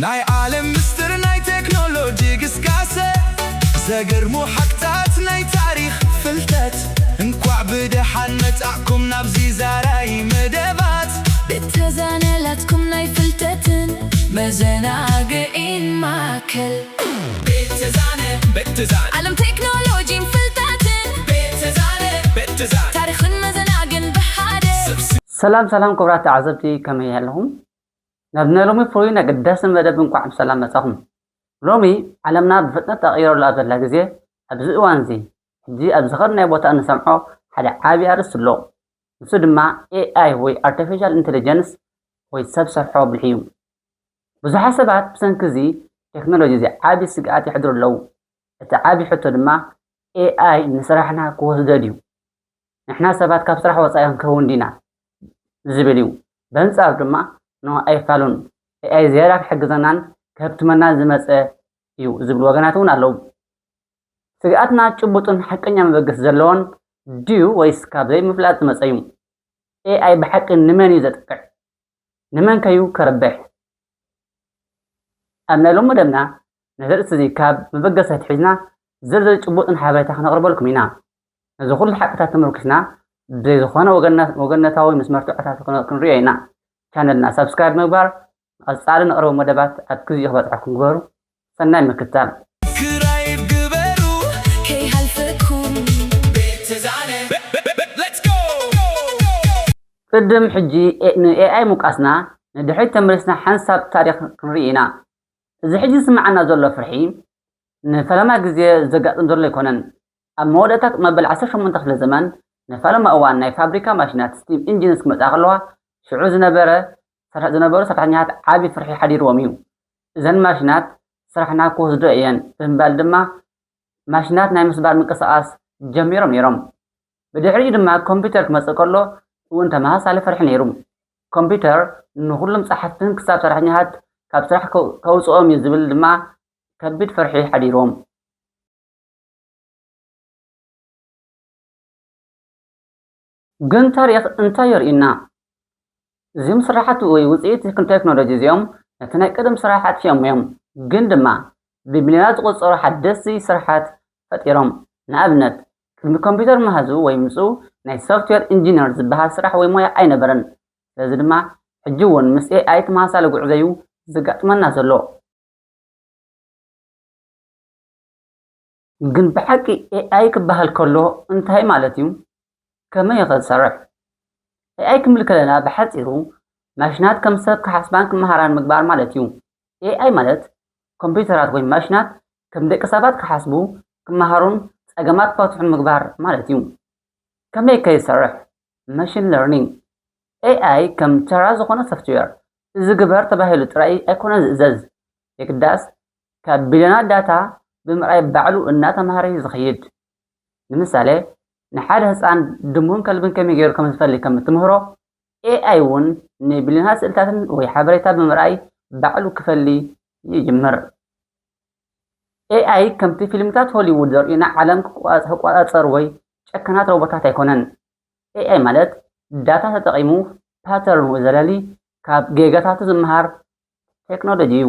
ናይ ዓለም ምስጢር ናይ ቴክኖሎጂ ግስጋሰ፣ ዘገርሙ ሓቅታት ናይ ታሪኽ ፍልጠት። እንኳዕ ብደሓን መጻእኩም ናብዚ ዛራይ መደባት። ቤተዛነ ላትኩም ናይ ፍልጠትን መዘናግዒን ማእከል። ቤተዛነ፣ ቤተዛነ። ዓለም ቴክኖሎጂን ፍልጠትን። ቤተዛነ፣ ቤተዛነ። ታሪኽን መዘናግን ብሓደ። ሰላም ሰላም ክቡራት ተዓዘብቲ፣ ከመይ ኣለኹም? ናብ ናይ ሎሚ ፍሩይን ኣገዳስን መደብ እንኳዕ ብሰላም መጻኹም። ሎሚ ዓለምና ብፍጥነት ተቐይረሉ ኣብ ዘላ ግዜ፣ ኣብዚ እዋን እዚ፣ ሕጂ ኣብ ዝኸድናዮ ቦታ እንሰምዖ ሓደ ዓቢ ኣርእስቲ ኣሎ። ንሱ ድማ ኤ ኣይ ወይ ኣርቲፊሻል ኢንተለጀንስ ወይ ሰብ ሰርሖ ብልሒ እዩ። ብዙሓት ሰባት ብሰንኪ እዚ ቴክኖሎጂ እዚ ዓቢ ስግኣት የሕድሩ ኣለዉ። እቲ ዓቢ ሕቶ ድማ ኤ ኣይ ንስራሕና ክወስዶ ድዩ? ንሕና ሰባት ካብ ስራሕ ወጻኢ ክንከውን ዲና? ዝብል እዩ። በንጻሩ ድማ ኖ ኣይፋሉን። ኤ ኣይ ዝያዳ ክሕግዘናን ክህብትመናን ዝመጸ እዩ ዝብሉ ወገናት እውን ኣለዉ። ስግኣትና ጭቡጥን ሓቀኛ መበገሲ ዘለዎን ድዩ ወይስ ካብ ዘይምፍላጥ ዝመጸ እዩ? ኤ ኣይ ብሓቂ ንመን እዩ ዘጥቅዕ? ንመንከዩ ከርብሕ? ኣብ ናይ ሎሚ መደብና ነዚ ርእሲ እዚ ካብ መበገሲ ኣትሒዝና ዝርዝር ጭቡጥን ሓበሬታ ክነቕርበልኩም ኢና። ነዚ ኩሉ ሓቅታት ተመርኪስና ብዘይ ዝኾነ ወገነ-፣ ወገነታዊ ምስ መርትዖታት ክነ-፣ ክንሪኦ ኢና። ቻነልና ሳብስክራይብ ምግባር ንቐጻሊ ነቕርቦ መደባት ኣብ ግዜኡ ክበጽሐኩም ግበሩ። ሰናይ ምክትታል። ክራይብ ግበሩ ከይሃልፈኩም። ቤተዛነ፣ let's go። ቅድም ሕጂ ኤ-፣ ን ኤ ኣይ ምውቃስና ንድሕሪት ተመሊስና ሓንሳብ ታሪኽ ክንርኢ ኢና። እዚ ሕጂ ዝስምዓና ዘሎ ፍርሒ ንፈለማ ግዜ ዘጋጥም ዘሎ ኣይኮነን። ኣብ መወዳእታ መበል ዓሰርተ ሸሞንተ ክፍለ ዘመን ንፈለማ እዋን ናይ ፋብሪካ ማሽናት ስቲም ኢንጂንስ ክመጻ ከለዋ፣ ሽዑ ዝነበረ፣ ዝነበሩ ሰራሕተኛታት ዓቢ ፍርሒ ሓዲርዎም እዩ። እዘን ማሽናት ስራሕና ክወስዶ እየን ብምባል ድማ ማሽናት ናይ ምስባር ምንቅስቓስ ጀሚሮም ነይሮም። ብድሕሪኡ ድማ ኮምፒውተር ክመጽእ ከሎ እውን ተመሳሳሊ ፍርሒ ነይሩ። ኮምፒውተር ንኹሎም ጸሓፍትን ክሳብ ሰራሕተኛታት ካብ ስራሕ ከው-፣ ከውጽኦም እዩ ዝብል ድማ ከቢድ ፍርሒ ሓዲርዎም። ግን ታሪኽ እንታይ የርእየና? እዚም ስራሓት ወይ ውጽኢት ቴክኖሎጂ እዚኦም ነቲ ናይ ቀደም ስራሓት ኣጥፊኦም እዮም፣ ግን ድማ ብሚልዮናት ዝቑጸሩ ሓደስቲ ስራሓት ፈጢሮም። ንኣብነት፣ ቅድሚ ኮምፒውተር ምሃዙ ወይ ምምጽኡ ናይ ሶፍትዌር ኢንጂነር ዝበሃል ስራሕ ወይ ሞያ ኣይነበረን። ስለዚ ድማ ሕጂ እውን ምስ ኤ ኣይ ተመሳሳሊ ጉዕዞ እዩ ዘጋጥመና ዘሎ። ግን ብሓቂ ኤ ኣይ ክበሃል ከሎ እንታይ ማለት እዩ? ከመይ ኸ ዝሰርሕ? ኤ ኣይ ክንብል ከለና ብሓጺሩ ማሽናት ከም ሰብ ክሓስባን ክመሃራን ምግባር ማለት እዩ። ኤ ኣይ ማለት ኮምፒውተራት ወይ ማሽናት ከም ደቂ ሰባት ክሓስቡ፣ ክመሃሩን ጸገማት ክፈትሑን ምግባር ማለት እዩ። ከመይ ከ ይሰርሕ? መሽን ለርኒንግ። ኤ ኣይ ከም ተራ ዝኾነ ሶፍትዌር እዚ ግበር ተባሂሉ ጥራይ ኣይኮነን ዝእዘዝ። የግዳስ ካብ ቢልዮናት ዳታ ብምርኣይ ባዕሉ እናተማህረ እዩ ዝኸይድ። ንምሳሌ፣ ንሓደ ህጻን ድሙን ከልብን ከመይ ገይሩ ከም ዝፈሊ ከም እትምህሮ፣ ኤ ኣይ እውን ንቢልዮናት ስእልታትን ወይ ሓበሬታ ብምርኣይ ባዕሉ ክፈሊ ይጅምር። ኤ ኣይ ከምቲ ፊልምታት ሆሊውድ ዘርእዩና ዓለም ክቋ-፣ ክቆጻጸር ወይ ጨካናት ሮቦታት ኣይኮነን። ኤ ኣይ ማለት ዳታ ተጠቒሙ ፓተርኑ ዘለሊ ካብ ጌጋታቱ ዝመሃር ቴክኖሎጂ እዩ።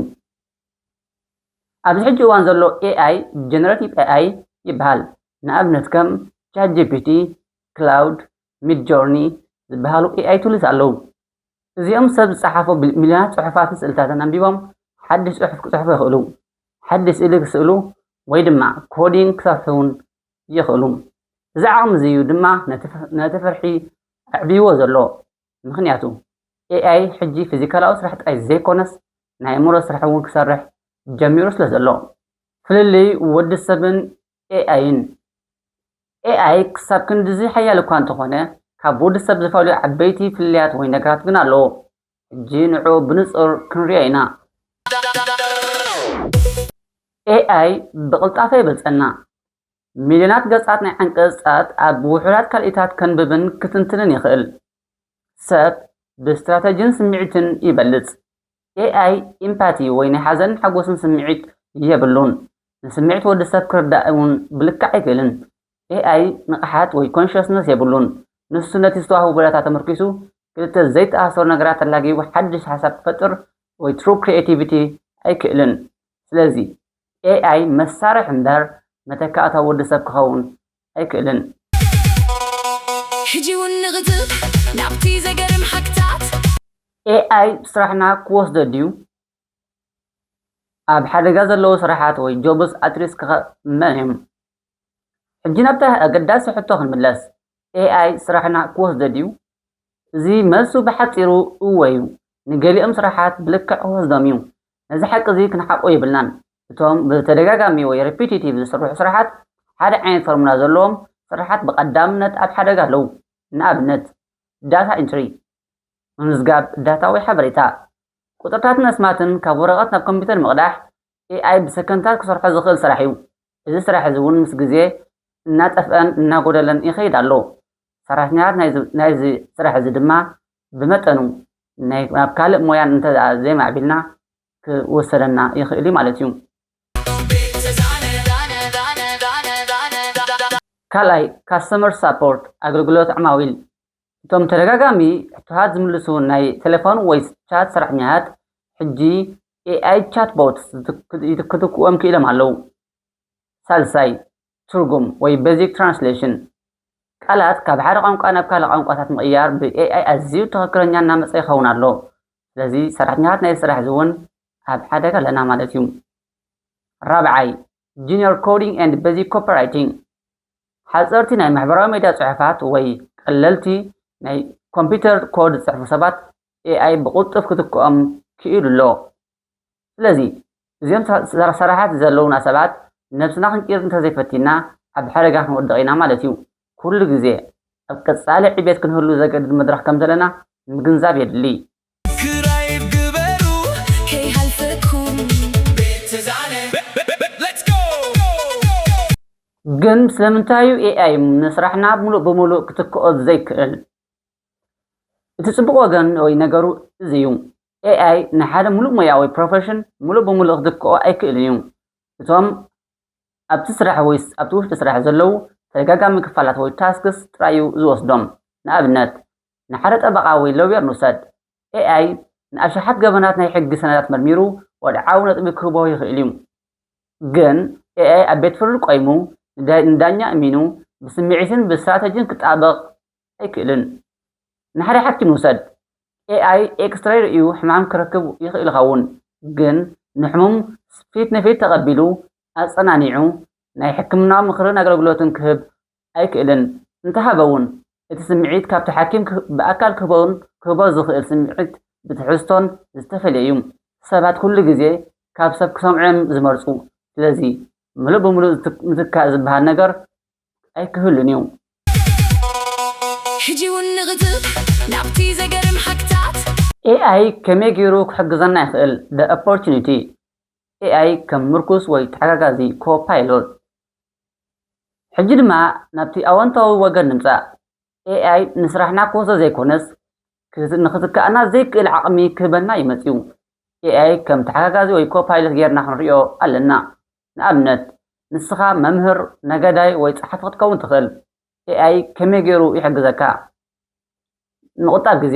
ኣብዚ ሕጂ እዋን ዘሎ ኤ ኣይ ጀነሬቲቭ ኤ ኣይ ይበሃል። ንኣብነት ከም ቻት ጂ ፒ ቲ፣ ክላውድ፣ ሚድ ጆርኒ ዝበሃሉ ኤ ኣይ ቱልስ ኣለዉ። እዚኦም ሰብ ዝጸሓፎ ብል-፣ ሚልዮናት ጽሑፋትን ስእልታትን ኣንቢቦም ሓድሽ ጽሑፍ ክጽሕፉ ይኽእሉ፣ ሓድሽ ስእሊ ክስእሉ ወይ ድማ ኮዲንግ ክሰርሑ እውን ይኽእሉ። እዚ ዓቕሚ እዚ እዩ ድማ ነቲ ፍ-፣ ነቲ ፍርሒ ኣዕብይዎ ዘሎ። ምኽንያቱ ኤ ኣይ ሕጂ ፊዚካላዊ ስራሕ ጥራይ ዘይኮነስ ናይ ኣእምሮ ስራሕ እውን ክሰርሕ ጀሚሩ ስለ ዘሎ። ፍልልይ ወዲ ሰብን ኤ ኣይን። ኤ ኣይ ክሳብ ክንድዚ ሓያል እኳ እንተኾነ፣ ካብ ወዲ ሰብ ዝፈልዮ ዓበይቲ ፍልልያት ወይ ነገራት ግን ኣለዎ። ሕጂ ንዕኡ ብንጹር ክንሪኦ ኢና። ኤ ኣይ ብቕልጣፈ ይበልጸና። ሚልዮናት ገጻት ናይ ዓንቀጻት ኣብ ውሑዳት ካልኢታት ከንብብን ክትንትንን ይኽእል። ሰብ ብስትራተጂን ስምዒትን ይበልጽ። ኤ ኣይ ኢምፓቲ ወይ ናይ ሓዘንን ሓጎስን ስምዒት የብሉን። ንስምዒት ወዲ ሰብ ክርዳእ እውን ብልክዕ ኣይክእልን። ኤ ኣይ ንቕሓት ወይ ኮንሽስነስ የብሉን። ንሱ ነቲ ዝተዋህቦ ዳታ ተመርኪሱ ክልተ ዘይተኣሳሰሩ ነገራት ኣላጊቡ ሓድሽ ሓሳብ ክፈጥር ወይ ትሩ ክሪኤቲቪቲ ኣይክእልን። ስለዚ ኤኣይ መሳርሒ እምበር መተካእታ ወዲ ሰብ ክኸውን ኣይክእልን። ሕጂ እውን ንቕጽል ናብቲ ዘገርም ሓቅታት። ኤኣይ ስራሕና ክወስዶ ድዩ? ኣብ ሓደጋ ዘለዉ ስራሓት ወይ ጆብስ ኣትሪስክ መን እዮም? ሕጂ ናብታ ኣገዳሲ ሕቶ ክንምለስ፣ ኤኣይ ስራሕና ክወስዶ ድዩ? እዚ መልሱ ብሓጺሩ እወ እዩ። ንገሊኦም ስራሓት ብልክዕ ክወስዶም እዩ። ነዚ ሓቂ እዚ ክንሓቆ የብልናን። እቶም ብተደጋጋሚ ወይ ሪፒቲቲቭ ዝስርሑ ስራሓት፣ ሓደ ዓይነት ፎርሙላ ዘለዎም ስራሓት ብቐዳምነት ኣብ ሓደጋ ኣለዉ። ንኣብነት፣ ዳታ ኢንትሪ፣ ምምዝጋብ ዳታ ወይ ሓበሬታ፣ ቁጽርታትን ኣስማትን ካብ ወረቐት ናብ ኮምፒተር ምቕዳሕ፣ ኤኣይ ብሰከንድታት ክሰርሖ ዝኽእል ስራሕ እዩ። እዚ ስራሕ እዚ እውን ምስ ግዜ እናጠፍአን እናጎደለን ይኸይድ ኣሎ። ሰራሕተኛታት ናይዚ ናይዚ ስራሕ እዚ ድማ ብመጠኑ ናይ ናብ ካልእ ሞያን እንተ ደኣ ዘይማዕቢልና ክወሰደና ይኽእል እዩ ማለት እዩ። ካልኣይ፣ ካስተመር ሳፖርት፣ ኣገልግሎት ዓማዊል። እቶም ተደጋጋሚ ሕቶታት ዝምልሱ ናይ ቴሌፎን ወይ ቻት ሰራሕተኛታት ሕጂ ኤኣይ ቻትቦትስ ክትክእዎም ክኢሎም ኣለዉ። ሳልሳይ፣ ትርጉም ወይ ቤዚክ ትራንስሌሽን፣ ቃላት ካብ ሓደ ቋንቋ ናብ ካልእ ቋንቋታት ምቕያር ብኤኣይ ኣዝዩ ትኽክለኛ እናመጸ ይኸውን ኣሎ። ስለዚ ሰራሕተኛታት ናይ ስራሕ እዚ እውን ኣብ ሓደጋ ኣለና ማለት እዩ። ራብዓይ፣ ጁኒየር ኮዲንግ ኤንድ ቤዚክ ኮፒራይቲንግ፣ ሓጸርቲ ናይ ማሕበራዊ ሚድያ ጽሑፋት ወይ ቀለልቲ ናይ ኮምፒውተር ኮድ ዝጽሕፉ ሰባት ኤኣይ ብቕልጡፍ ክትክኦም ክኢሉ ኣሎ። ስለዚ እዚኦም ሰራሓት ዘለውና ሰባት ነብስና ክንቅይር እንተዘይፈቲና ኣብ ሓደጋ ክንወድቕ ኢና ማለት እዩ። ኩሉ ግዜ ኣብ ቀጻሊ ዕቤት ክንህሉ ዘገድድ መድረኽ ከም ዘለና ምግንዛብ የድሊ። ክራይብ ግበሩ ከይሃልፈኩም። ግን ስለምንታይ እዩ ኤኣይ ንስራሕና ሙሉእ ብሙሉእ ክትክኦ ዘይክእል? እቲ ጽቡቕ ወገን ወይ ነገሩ እዚ እዩ። ኤኣይ ንሓደ ሙሉእ ሞያ ወይ ፕሮፌሽን ሙሉእ ብሙሉእ ክትክኦ ኣይክእልን እዩ። እቶም ኣብቲ ስራሕ ወይ ኣብቲ ውሽጢ ስራሕ ዘለዉ ተደጋጋሚ ክፋላት ወይ ታስክስ ጥራይ እዩ ዝወስዶም። ንኣብነት፣ ንሓደ ጠበቓ ወይ ሎየር ንውሰድ። ኤኣይ ንኣሽሓት ገበናት ናይ ሕጊ ሰነዳት መርሚሩ ወድዓዊ ነጥቢ ክህቦ ይኽእል እዩ። ግን ኤኣይ ኣብ ቤት ፍርዲ ቆይሙ ንዳኛ እሚኑ ብስምዒትን ብስትራተጂን ክጣበቕ ኣይክእልን። ንሓደ ሓኪም ንውሰድ። ኤኣይ ኤክስሬይ ርእዩ ሕማም ክረክብ ይኽእል ይኸውን፣ ግን ንሕሙም ፊት ንፊት ተቐቢሉ ኣጸናኒዑ ናይ ሕክምናዊ ምኽርን ኣገልግሎትን ክህብ ኣይክእልን። እንተሃበ እውን፣ እቲ ስምዒት ካብቲ ሓኪም ብኣካል ክህቦን ክህቦ ዝኽእል ስምዒት ብትሕዝቶን ዝተፈልየ እዩ። ሰባት ኩሉ ግዜ ካብ ሰብ ክሰምዑ እዮም ዝመርጹ። ስለዚ፣ ምሉእ ብምሉእ ምትካእ ዝበሃል ነገር ኣይክህሉን እዩ። ሕጂ እውን ንቕጽል ናብቲ ዘገርም ሓቅታት። ኤኣይ ከመይ ገይሩ ክሕግዘና ይኽእል? The Opportunity፣ ኤኣይ ከም ምርኩስ ወይ ተሓጋጋዚ ኮፓይሎት። ሕጂ ድማ ናብቲ ኣወንታዊ ወገን ንምጻእ። ኤኣይ ንስራሕና ክወስዶ ዘይኮነስ፣ ንኽትክኣና ዘይክእል ዓቕሚ ክህበና እዩ መጺኡ። ኤኣይ ከም ተሓጋጋዚ ወይ ኮፓይለት ጌርና ክንሪኦ ኣለና። ንኣብነት፣ ንስኻ መምህር፣ ነጋዳይ ወይ ጸሓፊ ክትከውን ትኽእል። ኤኣይ ከመይ ገይሩ ይሕግዘካ? ምቑጣብ ግዜ።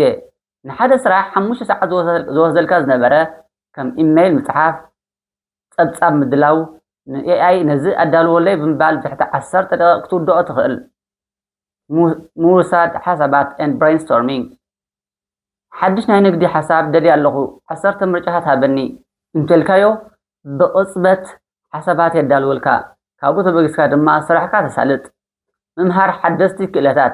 ንሓደ ስራሕ ሓሙሽተ ሰዓት ዝወሰደልካ ዝነበረ፣ ከም ኢመይል ምጽሓፍ፣ ጸብጻብ ምድላው፣ ንኤኣይ ነዚ ኣዳልወለይ ብምባል ብትሕቲ ዓሰርተ ደቂቕ ክትውድኦ ትኽእል። ምውሳድ ሓሳባት and brainstorming። ሓድሽ ናይ ንግዲ ሓሳብ ደልየ ኣለኹ፣ ዓሰርተ ምርጫታት ሃበኒ እንተልካዮ፣ ብቕጽበት ሓሳባት የዳልወልካ። ካብኡ ተበጊስካ ድማ ስራሕካ ተሳልጥ። ምምሃር ሓደስቲ ክእለታት።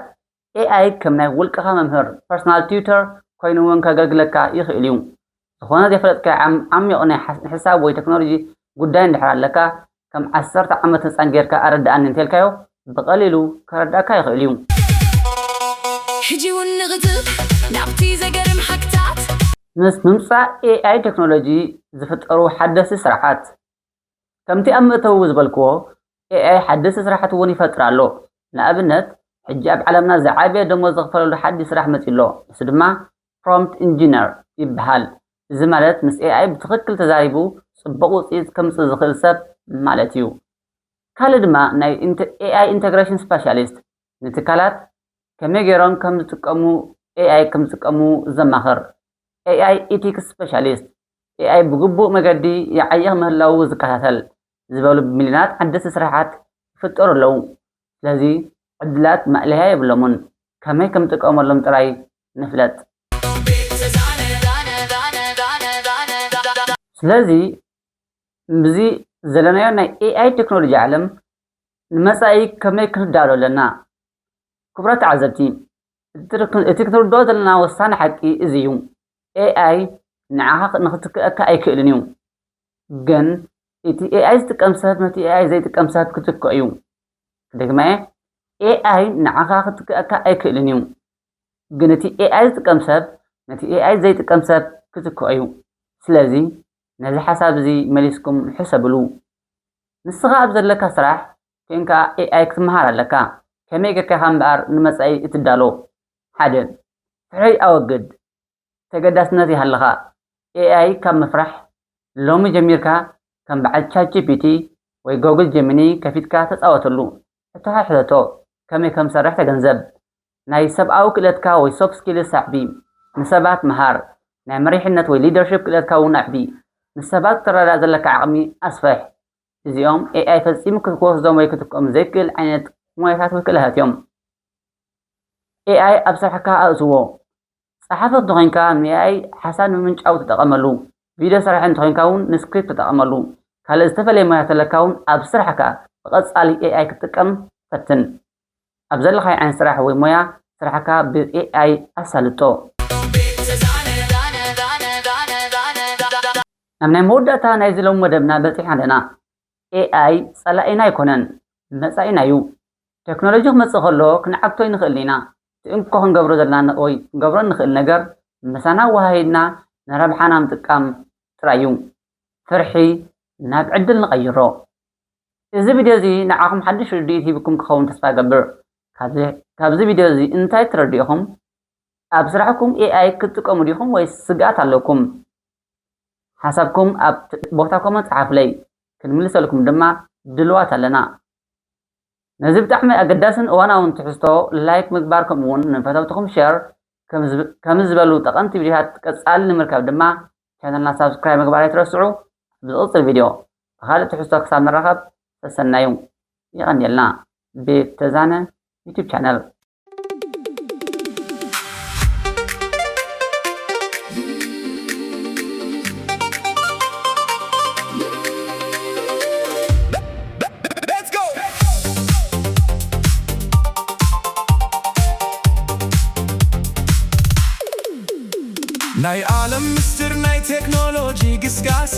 ኤኣይ ከም ናይ ውልቅኻ መምህር፣ ፐርሰናል ቲዩተር፣ ኮይኑ እውን ከገልግለካ ይኽእል እዩ። ዝኾነ ዘይፈለጥካዮ ዓሚቕ ናይ ሕሳብ ወይ ቴክኖሎጂ ጉዳይ እንድሕር ኣለካ፣ ከም ዓሰርተ ዓመት ህጻን ጌርካ ኣረድኣኒ እንተልካዮ ብቐሊሉ ከረድኣካ ይኽእል እዩ። ሕጂ እውን ንቕጽል ናብቲ ዘገርም ሓቅታት። ምስ ምምጻእ ኤኣይ ቴክኖሎጂ ዝፍጠሩ ሓደስቲ ስራሓት። ከምቲ ኣብ መእተዊ ዝበልክዎ፣ ኤኣይ ሓደስቲ ስራሓት እውን ይፈጥር ኣሎ። ንኣብነት፣ ሕጂ ኣብ ዓለምና ዝዓበየ ደሞዝ ዝኽፈለሉ ሓድሽ ስራሕ መጺኡ ኣሎ። ንሱ ድማ ፕሮምፕት ኢንጂነር ይበሃል። እዚ ማለት ምስ ኤኣይ ብትኽክል ተዛሪቡ ጽቡቕ ውጽኢት ከምጽእ ዝኽእል ሰብ ማለት እዩ። ካልእ ድማ ናይ ኤኣይ ኢንተግሬሽን ስፐሻሊስት፣ ንትካላት ከመይ ገይሮም ከም ዝጥቀሙ ኤኣይ ከም ዝጥቀሙ ዘማኽር። ኤኣይ ኢቲክስ ስፐሻሊስት፣ ኤኣይ ብግቡእ መገዲ ይዓይኽ ምህላዉ ዝከታተል ዝበሉ ብሚልዮናት ዓደስቲ ስራሓት ይፍጠሩ ኣለዉ። ስለዚ ዕድላት ማእለያ የብሎምን። ከመይ ከም ጥቀመሎም ጥራይ ንፍለጥ። ስለዚ ብዚ ዘለናዮ ናይ ኤኣይ ቴክኖሎጂ ዓለም ንመጻኢ ከመይ ክንዳሎ ኣለና? ክቡራት ተዓዘብቲ፣ እቲ ርክ-፣ እቲ ክትርድኦ ዘለና ወሳኒ ሓቂ እዚ እዩ። ኤኣይ ንዓኻ ንኽትክእካ ኣይክእልን እዩ። ግን እቲ ኤኣይ ዝጥቀም ሰብ ነቲ ኤኣይ ዘይጥቀም ሰብ ክትክኦ እዩ። ክደግማ እየ፣ ኤኣይ ንዓኻ ክትክእካ ኣይክእልን እዩ። ግን እቲ ኤኣይ ዝጥቀም ሰብ ነቲ ኤኣይ ዘይጥቀም ሰብ ክትክኦ እዩ። ስለዚ ነዚ ሓሳብ እዚ መሊስኩም ሕሰብሉ። ንስኻ ኣብ ዘለካ ስራሕ ኮንካ ኤኣይ ክትመሃር ኣለካ። ከመይ ጌርካ ኢኻ እምበኣር ንመጻኢ እትዳሎ? ሓደ፣ ፍርሒ ኣወግድ። ተገዳስነት ይሃልኻ። ኤኣይ ካብ ምፍራሕ ሎሚ ጀሚርካ ከም በዓል ቻት ጂ ፒ ቲ ወይ ጎግል ጀሚኒ ከፊትካ ተጻወተሉ። ሕቶኻ ሕተቶ፣ ከመይ ከም ዝሰርሕ ተገንዘብ። ናይ ሰብኣዊ ክእለትካ ወይ ሶፍት ስኪልስ ኣዕቢ። ንሰባት ምሃር። ናይ መሪሕነት ወይ ሊደርሺፕ ክእለትካ እውን ኣዕቢ። ንሰባት ክትረዳእ ዘለካ ዓቕሚ ኣስፍሕ። እዚኦም ኤኣይ ፈጺሙ ክትወስዶም ወይ ክትክኦም ዘይክእል ዓይነት ሞያታት ወይ ክእለታት እዮም። ኤኣይ ኣብ ስራሕካ ኣእትዎ። ጸሓፊ እንተኾይንካ ንኤኣይ ሓሳብ ንምምንጫው ተጠቐመሉ። ቪድዮ ሰራሒ እንተኾይንካ እውን ንስክሪፕት ተጠቐመሉ። ካልእ ዝተፈላለየ ሞያ ተለካ እውን ኣብ ስራሕካ ብቐጻሊ ኤኣይ ክትጥቀም ፈትን። ኣብ ዘለኻዮ ዓይነት ስራሕ ወይ ሞያ ስራሕካ ብኤኣይ ኣሳልጦ። ናብ ናይ መወዳእታ ናይዚ ሎሚ መደብና በጺሕና ኣለና። ኤኣይ ጸላኢና ኣይኮነን፣ መጻኢና እዩ። ቴክኖሎጂ ክመጽእ ከሎ ክንዓግቶ ኣይንኽእልን ኢና። እቲ እንኮ ክንገብሮ ዘለና ን-፣ ወይ ክንገብሮ እንኽእል ነገር ምሳና ኣወሃሂድና ንረብሓና ምጥቃም ጥራይ እዩ። ፍርሒ ናብ ዕድል ንቐይሮ። እዚ ቪድዮ እዚ ንዓኹም ሓድሽ ርድኢት ሂብኩም ክኸውን ተስፋ እገብር። ካብዚ፣ ካብዚ ቪድዮ እዚ እንታይ ትረድእኹም? ኣብ ስራሕኩም ኤኣይ ክትጥቀሙ ዲኹም ወይስ ስግኣት ኣለኩም? ሓሳብኩም ኣብ ት-፣ ቦታ ኮመንት ጸሓፉለይ። ክንምልሰልኩም ድማ ድልዋት ኣለና። ነዚ ብጣዕሚ ኣገዳስን እዋናውን ትሕዝቶ ላይክ ምግባር፣ ከምኡ እውን ንፈተውትኹም ሸር፣ ከም ዝብ-፣ ከምዚ ዝበሉ ጠቐምቲ ቪድዮታት ቀጻሊ ንምርካብ ድማ ቻነልና ሳብስክራይብ ምግባር ኣይትረስዑ። ኣብ ዝቕጽል ቪድዮ ብኻልእ ትሕዝቶ ክሳብ ንራኸብ ሰሰናዩ። የቐንየልና። ቤት ተዛነ ዩቱብ ቻነል። ናይ ዓለም ምስጢር ናይ ቴክኖሎጂ ግስጋሰ፣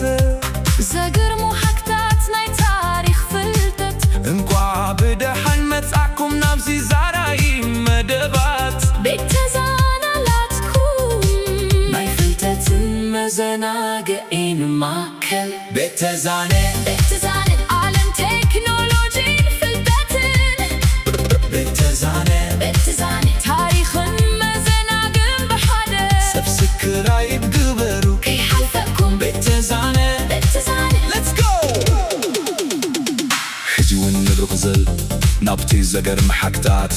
ዘገርሙ ሃክታት ናይ ታሪኽ ፍልጠት። እንቋዕ ብደሓን መጻእኩም ናብዚ ዛራይ መደባት። ቤት ተዛናላትኩም ናይ ፍልጠትን መዘናግዒን ማእከል። ቤት ተዛነ። ቤት ተዛነ። ዓለም ቴክኖሎጂን ፍልጠትን። ቤት ተዛነ። ቤት ተዛነ። ታሪኽን መዘናግዕን ብሓደ። ሰብስክራይብ ግበሩ። ከይሓልፈኩም። ቤት ተዛነ። ቤት ተዛነ። Let's go! ሕጂ እውን ንብርኽ ዝል ናብቲ ዘገርም ሓክታት።